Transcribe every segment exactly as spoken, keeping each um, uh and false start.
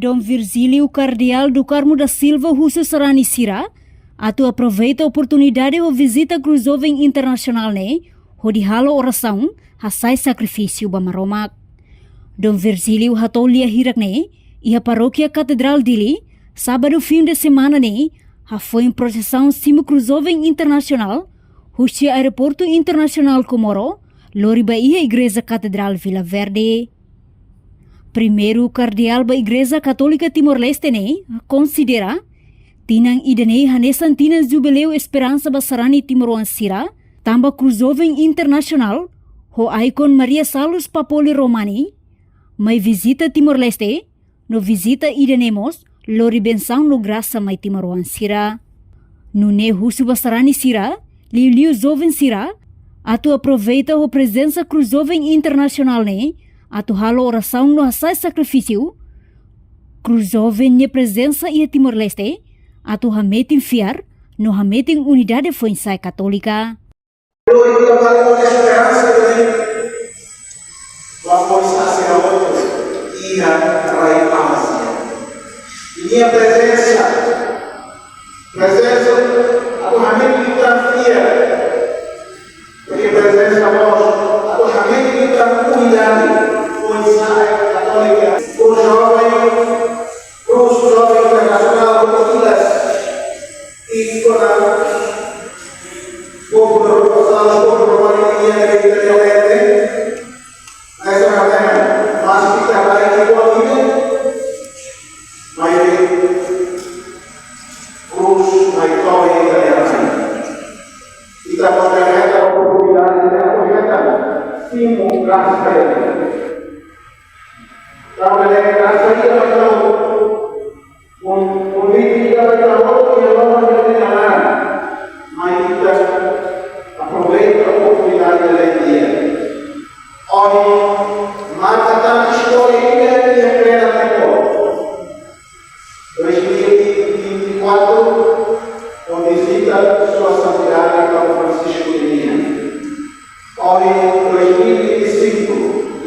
Dom Virgílio Kardeál do Carmo da Silva husu sarani sira atu aproveita oportunidade ho vizita Cruz Jovem Internasionál ne'e hodi halo orasaun, hasa'e sakrifísiu ba Maromak. Dom Virgílio hato'o lia hirak ne'e iha Parókia Katedrál Dili, sábadu fin de semana ne'e, hafoin prosesaun simu Cruz Jovem Internasionál husi Aeroportu Internasionál Comoro, lori ba iha Igreja Katedrál Vila Verde. Primeiru Kardeál ba Igreja Katólika Timor-Leste ne'e konsidera tinan ida-ne'e hanesan tinan jubileu esperansa ba sarani timoroan sira, tanba Cruz Jovem Internasionál ho ikon Maria Salus Papoli Romani mai vizita Timor-Leste, no vizita ida-ne'e mós lori bensaun no grasa mai timoroan sira. Nune'e husu ba sarani sira, liuliu joven sira, atu aproveita ho prezensa Cruz Jovem Internasionál ne'e atu halo orasaun no hasa'e sakrifísiu Cruz Jovem nia prezensa iha Timor-Leste atu hametin fiar no hametin unidade foin-sa'e katólika. Hoy ita bele iha esperansa ba foin-sa'e sira hotu iha rai Ázia. Nia prezensa, prezensa atu hametin ita fiar. Nia prezensa mós atu hametin ita unidade foin-sa'e katólika. Cruz Jovem, Cruz Jovem Internasionál, Cruz Jovem Internasionál, povu Maromak, povu Maromak nian ke kita lihat. Esa kaben, mas kita baik di kuat ini. Mai Cruz, mai Torre Italiana. Kita berkata oportunidade, kita berkata simu grasa ini. Tanba ne'e grasa ida ba ita hotu. Kon-, konvite ida ba ita hotu iha loron ida-ne'e nia laran. Mai ita aproveita oportunidade ida-ne'e. Ohin marka tan istória ida iha Kreda Timor. Dois mil e vinte e quatro, ho vizita Sua Santidade Papa Francisco nian. Ohin dois mil e vinte e cinco,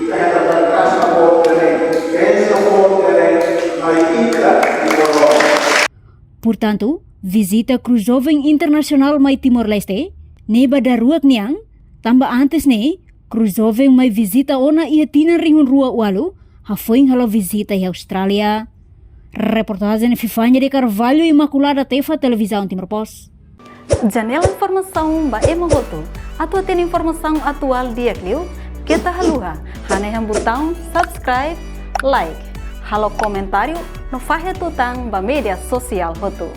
ita hetan grasa boot ida-ne'e, bensaun boot ida-ne'e, mai ita di Portugal. Portantu, vizita Cruz Jovem Internasionál mai Timor-Leste ne'e ba daruak nian, tanba antes ne'e, Cruz Jovem mai vizita ona iha tinan rihun rua ualu, hafoin halo vizita iha Austrália. Reportajen Fifania de Carvalho, Imaculada Tefa, Televizaun Timor Post. Janela informasaun ba ema hotu. Atu hatene informasaun atuál di'ak liu, keta haluha hanehan butaun subscribe, like, halo komentáriu no fahe tutan ba média sosiál hotu.